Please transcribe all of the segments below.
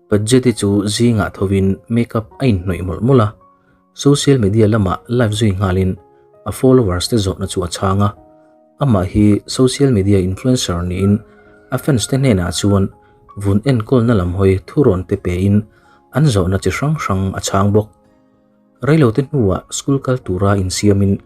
Budget-i chu zingah thovin makeup a inhnawih mawlh mawlh a, social media lamah live zui nghalin a followers te zawhna chu a chhang a. Amah hi social media influencer niin a fans te hnenah chuan vun enkawlna lam hawi thurawn te pein an zawhna chi hrang hrang a chhang bawk. Reilote hnuah school kal tura insiamin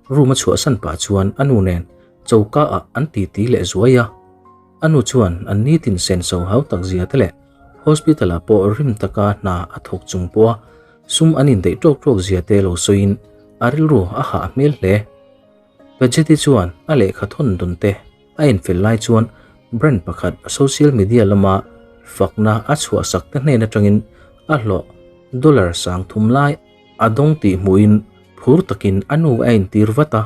room a chhuahsan pah chuan a nu nen choka ah an titi leh zuai a. A nu chuan an nitin senso hau tak zia te leh hospital ah pawh rim taka hna a thawk chung pawha sum an indaih tawk tawk zia te lo sawiin a rilru a hah hmel hle. Pajeti chuan a lehkha thawn dawn te a infel lai chuan brand pakhat social media lama fakna a chhuahsak te hnen atangin a hlawh dollar 3000 lai a dawng tih hmuhin phur takin a nu a intir vat a,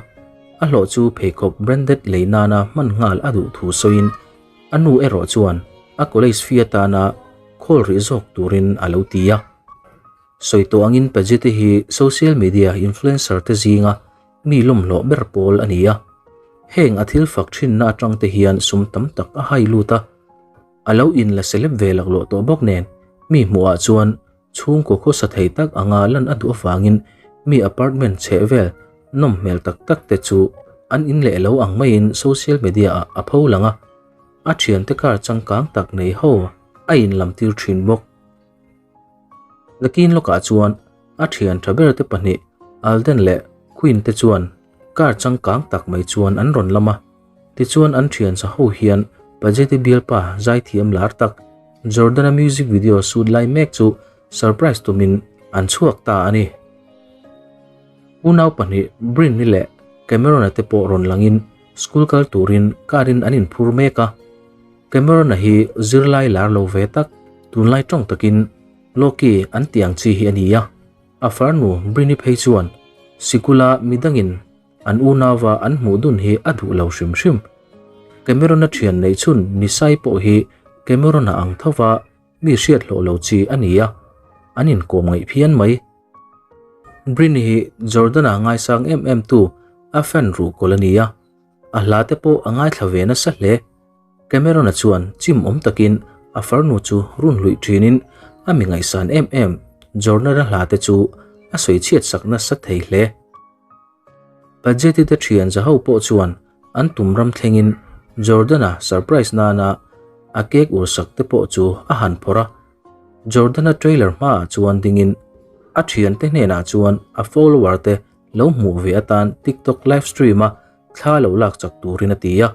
a hlawh chu pheikhawk branded lei nana hman nghal a duh thu sawiin a nu erawh chuan a college fee atana khawl rih zawk turin a lo ti a. Sawi tawh angin Pajeti hi social media influencer te zinga mi lawmhlawh ber pawl a ni a. Heng a thil fak thinna atang te hian sum tam tak a hai lut a. A lo in la celeb ve laklawh tawh bawk nen mi hmuhah chuan chhungkaw khawsa thei tak anga lan a duh avangin mi apartment chheh vel nawm hmel tak tak te chu an in leh lo ang maiin social media ah a pho lang a. A thiante kar changkang tak nei ho a in lam tir thin bawk. Nakin lawkah chuan a thian tha ber te pahnih Alden leh Quinn te chuan car changkang tak mai chuan an rawn lam a. Tichuan an thian sa ho hian Pajeti bialpa zaithiam lar tak Jordana music video shoot lai mek chu surprise tumin an chhuak ta a ni. Unau pahnih Brinny leh Cameron-a te pawh rawn langin school kal turin car in an inphur mek a. Cameron-a hi zirlai lar lo ve tak, tunlai tawng takin Loki an tih ang chi hi a ni a. A farnu Brinny phei chuan sikula midangin an unauva an hmuh dun hi a duh lo hrim hrim. Cameron-a thian neih chhun Nisai pawh hi Cameron-a ang thova mi hriat hlawh lo chi a ni a, an inkawm ngaih phian mai. Brinny hi Jordan-a ngaisang em em tu a fan ruhkawl a ni a, a hla te pawh a ngaithla ve nasa hle. Cameron-a chuan chim awm takin a farnu chu run hluih thinin a mi ngaihsan em em Jordan-a hla te chu a sawi chhiat sak nasa thei hle. Pajeti te thian za ho pawh chuan an tum ram thlengin Jordan-a surprise nana a cake ur sak te pawh chu a han phawrh a. Jordan-a trailer hmaah chuan dingin a thiante hnenah chuan a follower te lo hmuh ve atan TikTok live stream a thla lo lak chak turin a ti a.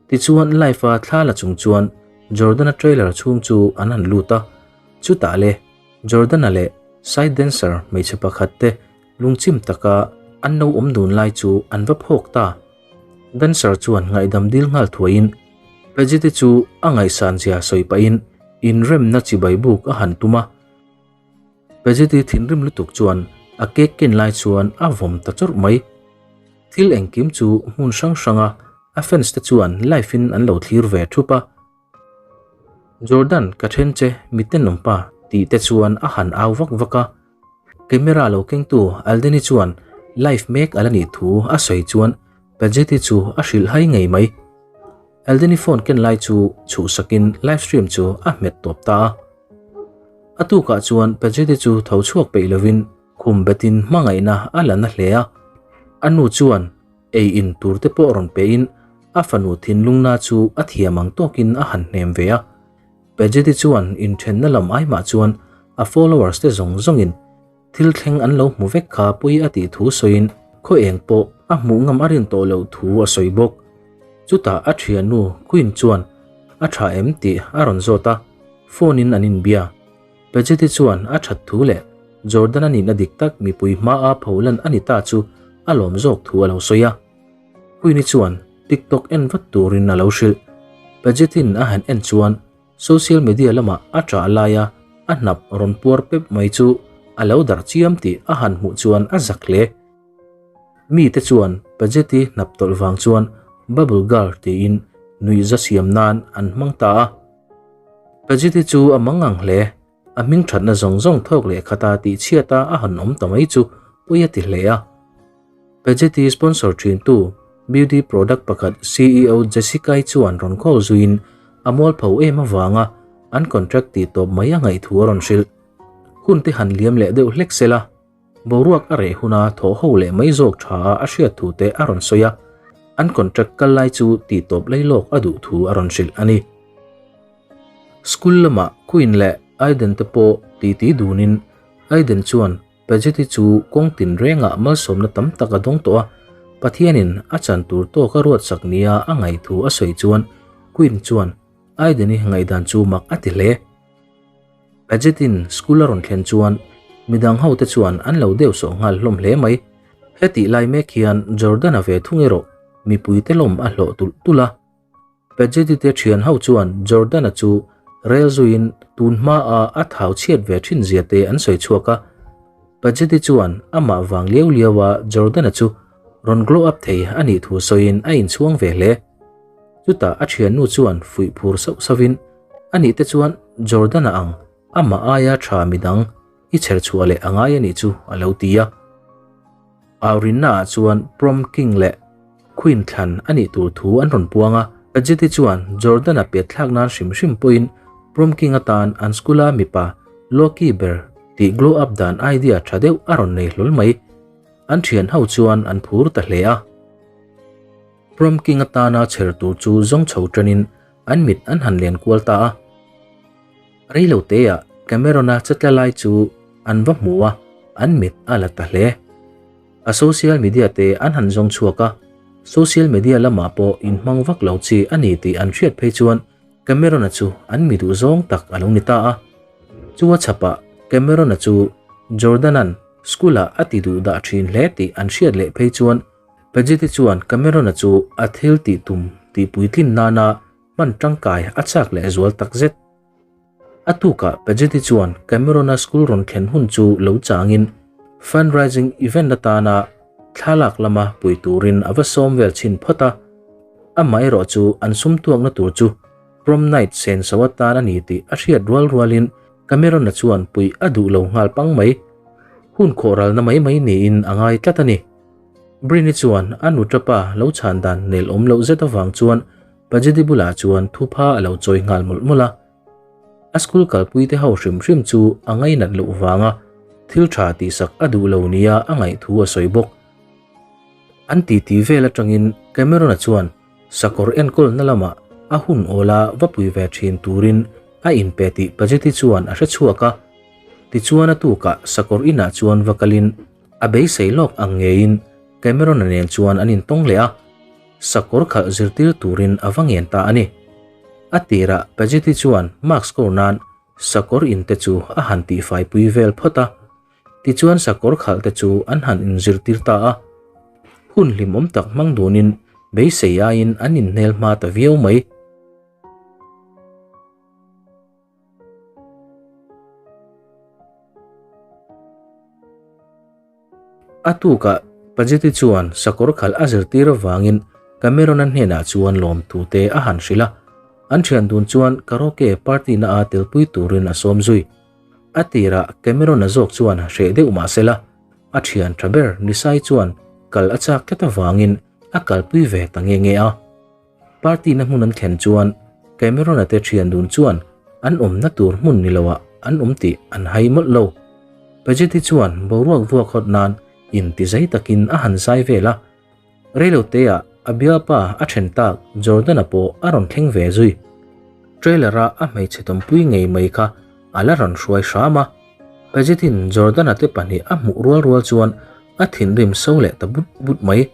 Tichuan live a thla la chung chuan Jordan-a trailer chhung chu an han lut a, chutah le Jordan-a leh side dancer hmeichhe pakhat te lungchim taka an lo awm dun lai chu an va phawk ta. Dancer chuan ngaihdam dil nghal thuaiin Pajeti chu a ngaihsan zia sawi pahin inremna chibai buk a han tum a. Pajeti thinrim lutuk chuan a cake ken lai chuan a vawm ta chawrh mai. Thil engkim chu hmun hrang hranga a fans te chuan live in an lo thlir ve thup a. Jordan ka then che mi tenawm pa tih te chuan a han au vak vak a. Camera lo kengtu Aldeni chuan live mek ala nih thu a sawi chuan Pajeti chu a hrilh hai ngei mai. Aldeni phone ken lai chu chhuhsakin live stream chu a hmet tawp ta a. A tukah chuan Pajeti chu tho chhuak peih lovin Khum betin hmangaihna a la na hle a, a nu chuan ei in tur te pawh rawn pein a fanu thinlungna chu a thiam ang tawkin a han hnem ve a. Pajeti chuan inthenna lam aimah chuan a followers te zawng zawngin thil thleng an lo hmu vek kha pui a tih thu sawiin khaw eng pawh a hmuh ngam a rin tawh loh thu a sawi bawk. Chutah a thiannu Queen chuan a tha em tih a rawn zawt a, phone in an inbia. Pajeti chuan a that thu leh Jordan-a nihna dik tak mipui hmaa pholan a ni ta chu a lawm zawk thu a lo sawi a. Queen-i chuan TikTok en vat turin a lo hrilh. Pajetin a han en chuan social media lamah a ṭah laia a hnap rawn puar pep mai chu a lo darh chiam tih a han hmuh chuan a zak hle. Mite chuan Pajeti hnap tawlh vang chuan Bubble Girl tiin nuihza siam nan an hmang ta a. Pajeti chu a mangang hle. A hming thatna zawng zawng thawk leh khata tih chhiata a han awm ta mai chu pawi a ti hle a. Pajeti sponsor thintu beauty product pakhat CEO Jessica-i chuan rawn call zuiin a mualpho em avanga an contract tih tawp mai a ngaih thu a rawn hrilh. Hun te han liam leh deuh hlek sela, boruak a reh huna thawh ho leh mai zawk tha a a hriat thu te a rawn sawi a, an contract kal lai chu tih tawp lei lawk a duh thu a rawn hrilh a ni. School lamah Queen leh Aiden te pawh titi dunin Aiden chuan Paget-i chu kawng tinrengah malsawmna tam tak a dawng tawh a, Pathianin a chan tur tawk a ruatsak nia a ngaih thu a sawi chuan Queen chuan Aiden-i ngaihdan chu mak a ti hle. Paget-in school a rawn thlen chuan midang hote chuan an lo deuh sawh nghal hlawm hle mai. Hetih lai mek hian Jordan-a ve thung erawh mipuite lawm a hlawh tulh tulh a. Paget-i te thian ho chuan Jordan-a chu rel zuiin tun hmaa a thau chhiat ve thin zia te an sawi chhuak a. Paget-i chuan amah vang liau liau a Jordan-a chu rawn glow up thei a nih thu sawiin a inchhuang ve hle. Chutah a thiannu chuan fuih phur sauh sauhin, A nih te chuan Jordan-a ang amah aia tha midang i chher chhuah leh a ngai a nih chu a lo ti a. Aurinna ah chuan Prom King leh Queen thlan a nih tur thu an rawn puang a. Kajeti chuan Jordan-a pet thlak nan hrim hrim pawhin Prom King atan an school-a mipa Loki ber tih glow up dan idea tha deuh a rawn nei hlawl mai. An thian ho chuan an phur ta hle a. Prom King atana chher tur chu zawng chho tanin an mit an han len kual ta a. Reilo teah Cameron-a chetla lai chu an va hmu a, an mit a la ta hle. A social media te an han zawng chhuak a, social media lamah pawh inhmang vak lo chi a ni tih an hriat phei chuan Cameron-a chu an mi duh zawng tak a lo ni ta a. Chu a chhapah Cameron-a chu Jordan-a'n school-ah a ti duh dah thin hle tih an hriat leh phei chuan Paget-i chuan Cameron-a chu a thil tih tum tih puitlin nana hman tangkai a chak leh zual tak zet. A tukah Paget-i chuan Cameron-a school rawn thlen hun chu lo changin fundraising event atana thlalak lama pui turin a va sawm vel chhin phawt a. Amaherawh chu an sum tuakna tur chu prom night senso atan a ni tih a hriat rual rualin Cameron-a chuan puih a duh lo nghal pang mai. Hun khawhralna mai mai niin a ngai tlat a ni. Brini chuan a nuṭapa lo chhan dan nel awm loh zet avang chuan Pajedi bulah chuan thupha a lo chawi nghal mawlh mawlh a. A school kalpuite ho hrim hrim chu a ngainat loh vanga thil tha tihsak a duh lo nia a ngaih thu a sawi bawk. An titi vel atangin Cameron-a chuan sakawr enkawlna lamah a hun awla va pui ve thin turin a inpe tih Pajeti chuan a hre chhuak a. Tichuan a tukah sakawr inah chuan va kalin a beisei lawk ang ngeiin Cameron-a nen chuan an intawng leh a. Sakawr khalh zirtir turin a va ngen ta a ni. A tirah Paget-i chuan mark score nan sakawr in te chu a han tihfai pui vel phawt a. Tichuan sakawr khalh te chu an han inzirtir ta a. Hun hlimawm tak hmang dunin beisei aiin an inhnel hma ta viau mai. A tukah Paget-i chuan sakawr khalh a zirtir avangin Cameron-a hnenah chuan lawmthu te a han hrilh a. An thian dun chuan karaoke party na a telpui turin a sawm zui. A tirah Cameron-a zawk chuan hreh deuh mah sela, a thian tha ber Nisai chuan kal a chak tlat avangin a kalpui ve ta nge nge a. Party na hmun an thlen chuan Cameron-a te thian dun chuan an awmna tur hmun ni loah an awm tih an hai mawlh lo. Paget-i chuan boruak vuak hawt nan inti zai takin a han zai vel a. Reiloteah a bialpa a then tak Jordan-a pawh a rawn thleng ve zui. Trailer-a a hmeichhe tawmpui ngei mai kha a la rawn hruai hram a. Paget-in Jordan-a te pahnih a hmuh rual rual chuan a thinrim so leh ta but but mai.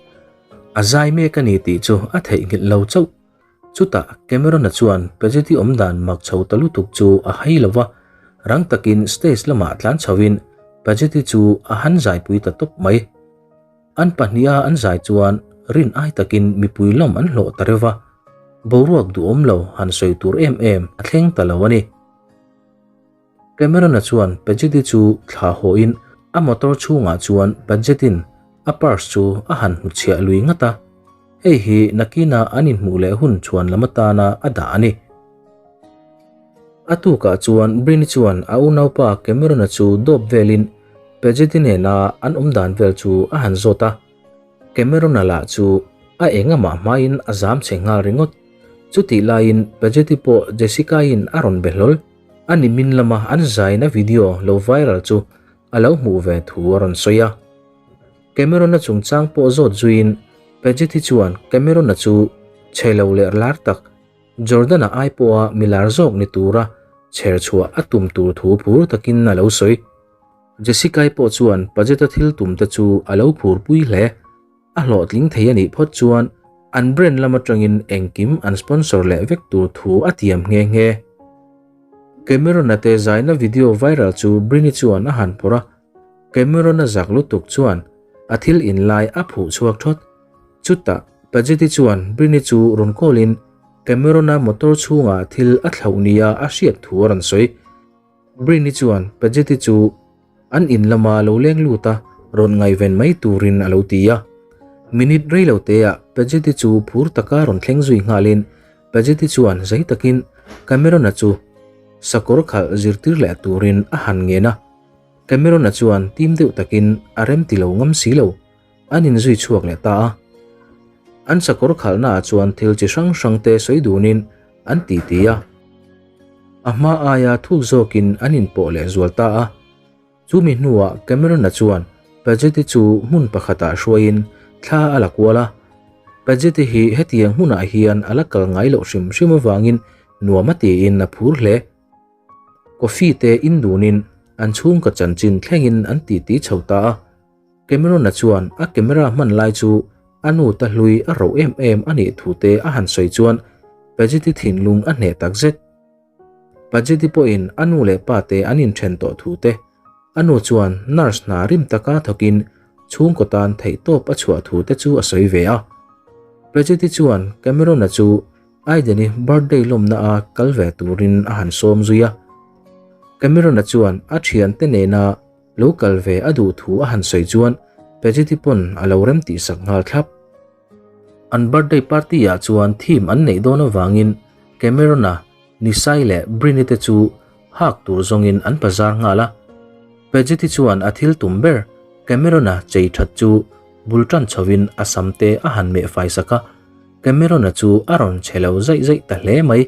A zai mek a ni tih chu a theihnghilh lo chauh. Chutah Cameron-a chuan Paget-i awm dan mak chho ta lutuk chu a hai lo va, rang takin stage lamah tlan chhoin Paget-i chu a han zaipui ta tawp mai. An pahniha an zai chuan rin ai takin mipui lawm an hlawh ta reuh va, boruak duhawm lo han sawi tur em em a thleng ta lo a ni. Cameron-a chuan Paget-i chu thla hawhin a motor chhungah chuan Paget-in a purse chu a han hnutchhiah lui ngat a, hei hi nakina an inhmuh leh hun chhuan lam atana a dah a ni. A tukah chuan Brini chuan a unaupa Cameron-a chu dawp velin Paget-i nena an awm dan vel chu a han zawt a, Cameron-a lah chu a engamah hmain a zam chhe nghal ringawt. Chutih laiin Paget-i pawh Jessica-in a rawn be hlawl. A nimin lama an zaina video lo viral chu a lo hmuh ve thu a rawn sawi a. Cameron-a chungchang pawh zawt zuiin Paget-i chuan Cameron-a chu chhe lo leh lar tak Jordan-a ai pawha mi lar zawk ni tura chher chhuah a tum tur thu phur takin a lo sawi. Jessica-i pawh chuan Paget-a thil tum te chu a lo phurpui hle. A hlawhtling thei a nih phawt chuan an brand lam atangin engkim an sponsor leh vek tur thu a tiam nghe nghe. Cameron-a te zaina video viral chu Brini chuan a han phawrh a, Cameron-a zak lutuk chuan a thil inlai a phuh chhuak thawt. Chutah Pagetti chuan Brini chu rawn call-in Cameron-a motor chhungah thil a thlauh nia a hriat thu a rawn sawi. Brini chuan Pagetti chu an in lama lo leng lut a, rawn ngaihven mai turin a lo ti a. Minute rei lo teah Pagetti chu phur taka rawn thleng zui nghalin Pagetti chuan zei takin Cameron-a chu sakawr khalh zirtir leh turin a han ngen a. Cameron-a chuan tim deuh takin a rem ti lo ngam si lo, an inzui chhuak leh ta a. An sakawr khalhnaah chuan thil chi hrang hrang te sawi dunin an titi a. A hma aia thuk zawkin an inpawh leh zual ta a. Chumi hnuah Cameron-a chuan Paget-i chu hmun pakhatah hruaiin thla a la kual a. Paget-i hi hetiang hmunah hian a la kal ngai loh hrim hrim avangin nuam a tiin a phur hle. Coffee te in dunin an chhungkaw chanchin thlengin an titi chho ta a. Cameron-a chuan a camera hman lai chu a nu ta hlui a roh em em a nih thu te a han sawi chuan Paget-i thinlung a hneh tak zet. Paget-i pawhin a nu leh pa te an inthen tawh thu te, a nu chuan nurse hna rim taka thawkin chhungkaw tan theihtawp a chhuah thu te chu a sawi ve a. Paget-i chuan Cameron-a chu Aiden-i birthday lawmna a kal ve turin a han sawm zui a. Cameron-a chuan a thiante nena lo kal ve a duh thu a han sawi chuan Paget-i pawn a lo rem tih sak nghal thlap. An birthday party ah chuan theme an neih dawn avangin Cameron-a, Nisai leh Brini te chu hak tur zawngin an bazar nghal a. Paget-i chuan a thil tum ber Cameron-a chei that chu bul tan chhovin a sam te a han meh fai sak a. Cameron-a chu a rawn che lo zaih zaih ta hle mai.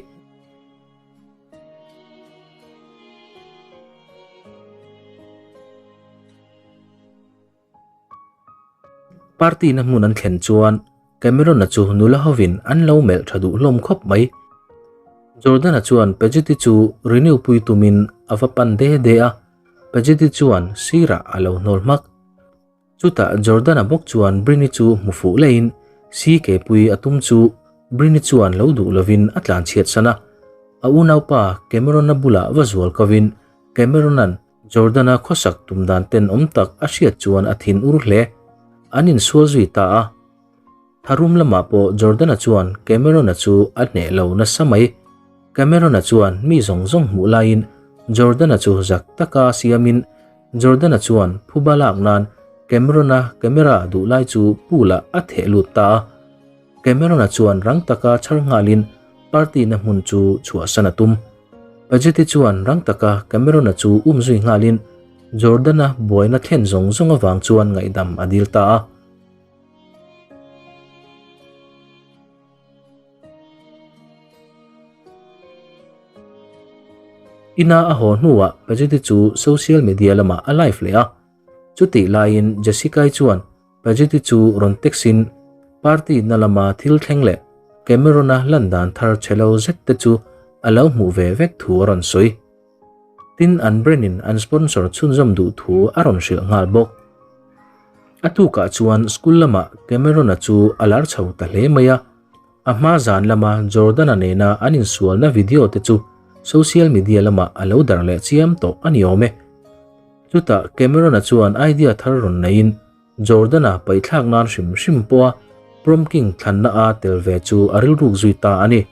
Party na hmun an thlen chuan Cameron-a chu nula hovin an lo melh tha duh hlawm khawp mai. Jordan-a chuan Paget-i chu renew pui tumin a va pan de de a, Paget-i chuan sirah a lo hnawl hmak. Chutah Jordan-a bawk chuan Brini chu hmu fuh lehin si kepui a tum chu Brini chuan lo duh lovin a tlanchhiat san a. A unaupa Cameron-a bulah va zual kovin Cameron-a'n Jordan-a khawsak tum dan tenawm tak a hriat chuan a thin ur hle. An insual zui ta a. Tharum lamah pawh Jordan-a chuan Cameron-a chu a hneh lo nasa mai. Cameron-a chuan mi zawng zawng hmuh laiin Jordan-a chu zak taka siamin Jordan-a chuan phuba lak nan Cameron-a camera duh lai chu pool-ah a theh lut ta a. Cameron-a chuan rang taka chhar nghalin party-na hmun chu chhuahsan a tum. Paget-i chuan rang taka Cameron-a chu um zui nghalin Jordan-a buaina thlen zawng zawng avang chuan ngaihdam a dil ta a. Ina a haw hnuah Paget-i chu social media lamah a live leh a. Chutih laiin Jessica-i chuan Paget-i chu rawn text-in party na lama thil thleng leh Cameron-a lan dan thar chhe lo zet te chu a lo hmuh ve vek thu a rawn sawi. Tin, an brand-in an sponsor chhunzawm duh thu a rawn hrilh nghal bawk. A tukah chuan school lamah Cameron-a chu a lar chho ta hle mai a, a hma zan lama Jordan-a nena an insualna video te chu social media lamah a lo darh leh chiam tawh a ni awm e. Chutah Cameron-a chuan idea thar rawn neiin Jordan-a paihthlak nan hrim hrim pawha Prom King thlanna a tel ve chu a rilruk zui ta a ni.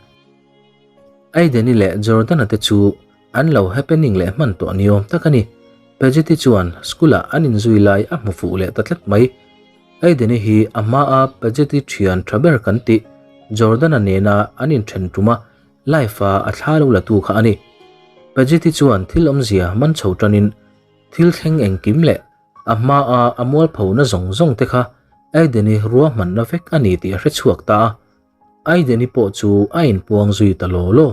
Aiden-i leh Jordan-a te chu an lo happening leh hman tawh ni awm tak a ni. Paget-i chuan school-ah an inzui lai a hmu fuh leh ta tlat mai. Aiden-i hi a hmaa Paget-i thian tha ber kan tih Jordan-a nena an inthen tum a, life-a a thla lo la tu kha a ni. Paget-i chuan thil awmzia man chho tanin thil thleng engkim leh a hmaa a mualphona zawng zawng te kha Aiden-i ruahmanna vek a ni tih a hre chhuak ta a. Aiden-i pawh chu a inpuang zui ta law law.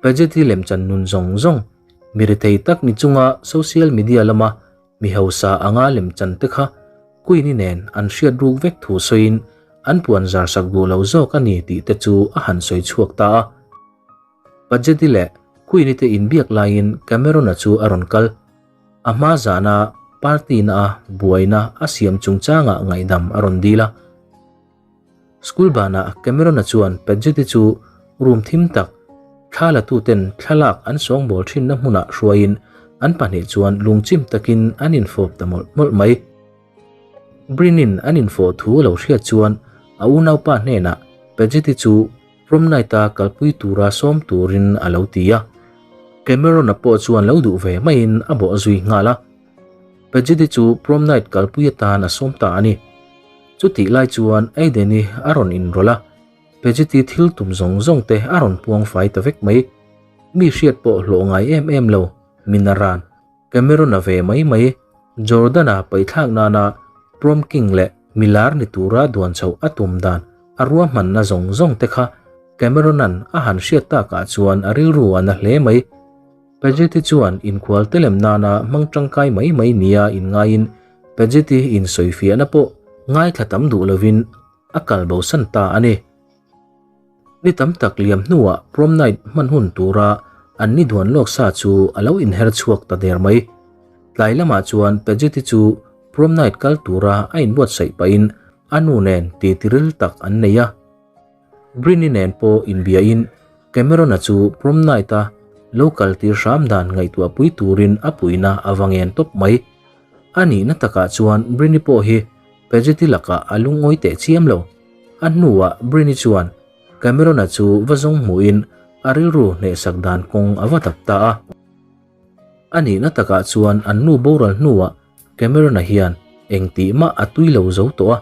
Pagetti lemchan nun zawng zawng, mi rethei tak ni chunga social media lama mi hausa anga lemchan te kha Queen-i nen an hriat ruk vek thu sawiin an puan zar sak duh lo zawk a ni tih te chu a han sawi chhuak ta a. Pagetti leh Queen-i te inbiak laiin Cameron-a chu a rawn kal. A hma zana party na a buaina a siam chungchangah ngaihdam a rawn dil a. School banah Cameron-a chuan Pagetti chu room thim tak, thla latuten thlalak an sawngbawl thinna hmunah hruaiin an pahnih chuan lungchim takin an infawp ta mawlh mawlh mai. Brynn-in an infawh thu a lo hriat chuan a unaupa hnenah Pagetti chu prom night-a kalpui tura sawm turin a lo ti a. Cameron-a pawh chuan lo duh ve maiin a bawh zui nghal a. Pagetti chu prom night kalpui atan a sawm ta a ni. Chutih lai chuan Aiden-i a rawn inrawlh a, Pagetti thil tum zawng zawng te a rawn puang fai ta vek mai. Mi hriat pawh hlawh ngai em em lo, Minaran, Cameron-a ve mai mai, Jordan-a paithlak nana Prom King leh milar ni tura duan chhoh a tum dan a ruahmanna zawng zawng te kha Cameron-a'n a han hriat takah chuan a rilru a na hle mai. Pagetti chuan inkhual te lem nana hmang tangkai mai mai nia inngaiin Pagetti insawifiahna pawh ngaithla tam duh lovin a kal bosan ta a ni. Ni tam tak liam hnuah prom night hman hun tura an ni duan lawk sa chu a lo inher chhuak ta der mai. Tlai lamah chuan Pagetti chu prom night kal tura a inbuatsaih pahin a nu nen titiril tak an nei a. Brinny nen pawh inbiain Cameron-a chu prom night-a lo kal tir hram dan ngaihtuahpui turin a puihna a va ngen tawp mai. A nihna takah chuan Brinny pawh hi Pagetti lakah a lungawi teh chiam lo. A hnuah Brinny chuan Cameron-a chu va zawng hmuhin a rilru hnehsak dan kawng a va dap ta a. A nihna takah chuan an nu boral hnuah Cameron-a hian engtih mah a tui lo zo tawh a,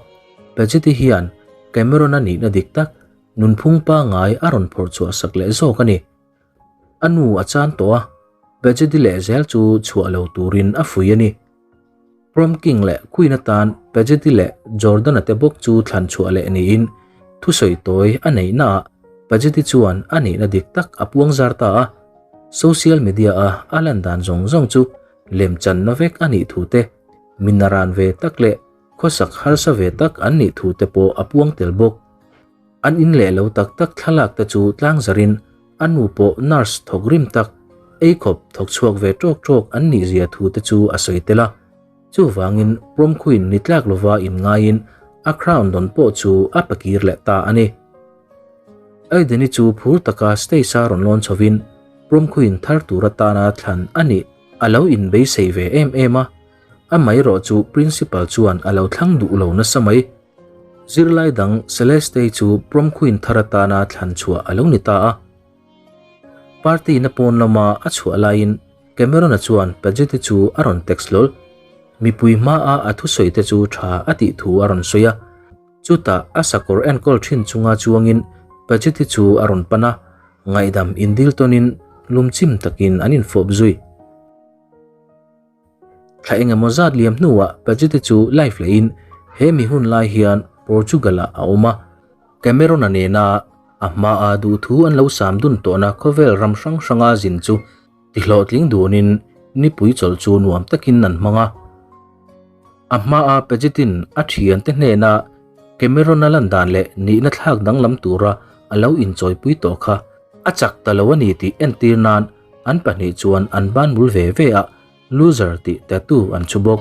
Pagetti hian Cameron-a nihna dik tak nunphung pangngai a rawn phawrh chhuah sak leh zawk a ni. A nu a chan tawh a, Pagetti leh zel chu chhuah lo turin a fui a ni. Prom King leh Queen atan Pagetti leh Jordan-a te bawk chu thlan chhuah leh niin thusawi tawi a neihnaah Pagetti chuan a nihna dik tak a puang zar ta a, social media-a a lan dan zawng zawng chu Lemchanna vek a nih thu te, minaran ve tak leh khawsak harsa ve tak an nih thu te pawh a puang tel bawk. An in leh lo tak tak thlalak te chu tlangzarin a nu pawh nurse thawk rim tak, eikhawp thawk chhuak ve tawk tawk an nih zia thu te chu a sawi tel a. Chuvangin prom queen ni tlak lova inngaiin a crown dawn pawh chu a pakir leh ta a ni. Aiden-i chu phur taka stage-a rawn lawn chhovin prom queen thar tur atana thlan a nih a lo inbeisei ve em em a, amaherawh chu principal chuan a lo thlang duh lo nasa mai. Zirlai dang Celeste-i chu prom queen thar atana thlan chhuah a lo ni ta a. Party na pawn lama a chhuah laiin Cameron-a chuan Paget-i chu a rawn text hlawl. Mipui hmaa a thusawi te chu tha a tih thu a rawn sawi a. Chutah a sakawr enkawl thin chunga chuangin Pagetti chu a rawn pan a, ngaihdam indil tawnin lumchim takin an infawp zui. Thla engemaw zat liam hnuah Pagetti chu live lehin he mi hun lai hian Portugal-ah a awm a, Cameron-a nena a hmaa duhthu an lo sam dun tawhna khawvel ram hrang hranga zin chu tihlawhtling dunin nipui chawlh chu nuam takin an hmang a. A hmaa Pagetin a thiante hnena Cameron-a lan dan leh nihna thlak danglam tura a lo inchawipui tawh kha a chak ta lo a ni tih entir nan an pahnih chuan an banbul ve ve a, Loser tih tattoo an chhu bawk.